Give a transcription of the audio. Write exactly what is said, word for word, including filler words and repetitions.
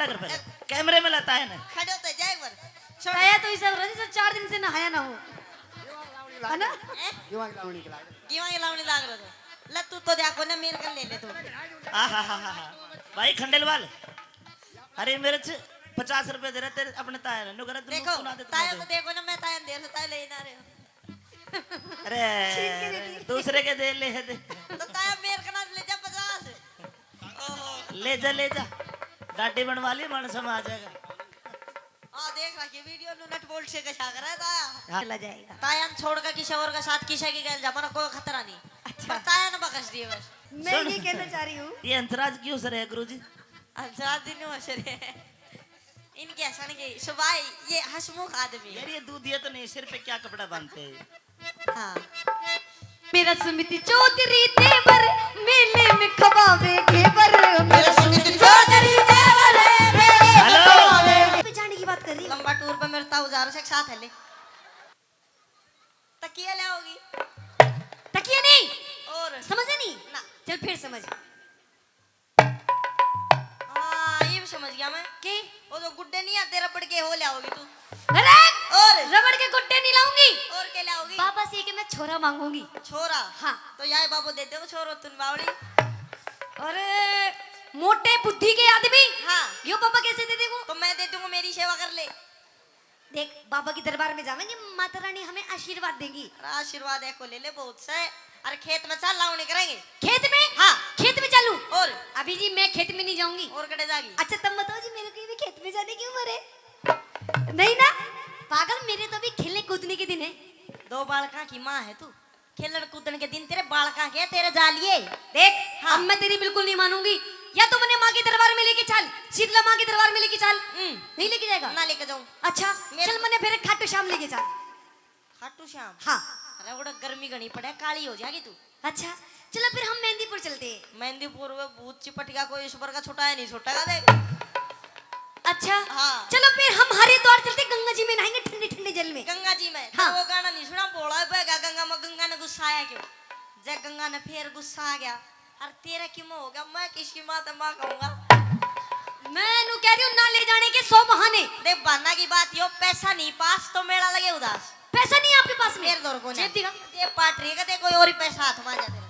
कर पहले। कैमरे में ला ताया ने। खड़े होते जाए एक बार। छोड़। ताया तो इस रजी से चार दिन से नहाया ना हो। है ना? हैं? दिमाग लावणी के लाग। दिमाग लावणी लाग रहा था। ले तू तो देखो ना, मेरे कर ले ले तू। आहाहाहा। भाई खंडेलवाल, अरे मेरे से पचास रुपए दे रहे तेरे अपने ताया ने। नु करे तू देखो, तू ना दे, तू ना ताया दे। को देखो ना, मैं ताया ने दे रहा, ताया ले ही ना रहे हो। अरे, छीन के दे दी। दूसरे के दे ले दे। तो ताया मेरे को ना ले जा पचास। ओहो। ले जा, ले जा। दाढ़ी बनवा ली, मन समा जाएगा। आ देख रखी वीडियो नु नट बोल्ट से कछा कर है ताया। हाँ। चला जाएगा। ताया ने छोड़ के किसी और के साथ किसी की गैल जा, मने कोई खतरा नहीं। अच्छा। पर ताया ने बकस दिए बस। मैं सुन। ये कहना चाह रही हूँ। ये हंसराज क्यों सर है गुरुजी? हंसराज जी नु हंस रहे हैं। इनके हंसण की सुभाई, ये हंसमुख आदमी है। यार, ये दूधिया तो नहीं, सिर पे क्या कपड़ा बांधते हैं? हाँ। मेरा सुमित चौधरी देवर, मेले में खवावे घेवर। मेरा सुमित चौधरी देवर है, मेले में हेलो। खवावे। पे जाने की बात कर रही। लंबा टूर पे मेरे ताऊ जा रहे, एक साथ है ले। तकिया ले आओगी? तकिया नहीं। और? समझे नहीं? ना। चल फिर समझ। हाँ, ये भी समझ गया मैं। के? वो जो गुड्डे नहीं आते रबड़ के, वो ले आओगी तू। अरे! और? रबड़ के गुड्डे नहीं लाऊंगी। और क्या लाओगी? बाबा से के मैं छोरा मांगूंगी। छोरा? हाँ। तो यार बाबू दे दे वो छोरो तुन बावड़ी। अरे, मोटे बुद्धि के आदमी। हाँ। यो बाबा कैसे दे देगो? तो मैं दे दूंगा, मेरी सेवा कर ले। देख, बाबा की दरबार में जावेंगे, माता रानी हमें आशीर्वाद देंगी। अरे आशीर्वाद है को ले ले, बहुत से। अरे खेत में चाल लावणी करेंगे। खेत में? हाँ। खेत में चालू? और? अभी जी मैं खेत में नहीं जाऊंगी। और कटे जागी? अच्छा तुम बताओ जी, मेरे को भी खेत में जाने की उम्र है? नहीं ना? पागल, मेरे तो अभी खेलने कूदने के दिन है। दो बालका की माँ है तू, खेलन कूदन के दिन तेरे बालका के, तेरे जा लिए। देख, हाँ। अब मैं तेरी बिल्कुल नहीं मानूंगी। या तो मने माँ के दरबार में लेके चल, शीतला माँ के दरबार में लेके चल। हम्म। नहीं लेके जाएगा? ना लेके जाऊं। अच्छा, मेरे चल मने फिर खाटू श्याम लेके चल। खाटू श्याम? हाँ। अरे, उड़ा गर्मी घणी पड़े, काली हो जाएगी तू। अच्छा, चलो फिर हम मेहंदीपुर चलते हैं। मेहंदीपुर में भूत चिपट गया, कोई ईश्वर का छुटाया नहीं छुटेगा देख। अच्छा, हाँ। चलो फिर हम हरिद्वार चलते, गंगा जी में नहाएंगे ठंडे ठंडे जल में। गंगा जी में? हाँ। तो वो गाना नहीं सुना, भोला बह गया गंगा में, गंगा ने गुस्सा आया क्यों? जब गंगा ने फिर गुस्सा आ गया, अरे तेरा की माँ हो गया, मैं किसकी माँ ते माँ कहूंगा? मैं नू कह रही हूँ ना ले जाने के सौ बहाने। देख बहाना की बात यो, पैसा नहीं पास तो मेला लगे उदास। पैसा नहीं है आपके पास में? मेरे दौर को ना। जेब दिखा। जेब पाट रही है, कदे कोई और ही पैसा हाथ में आ जाते।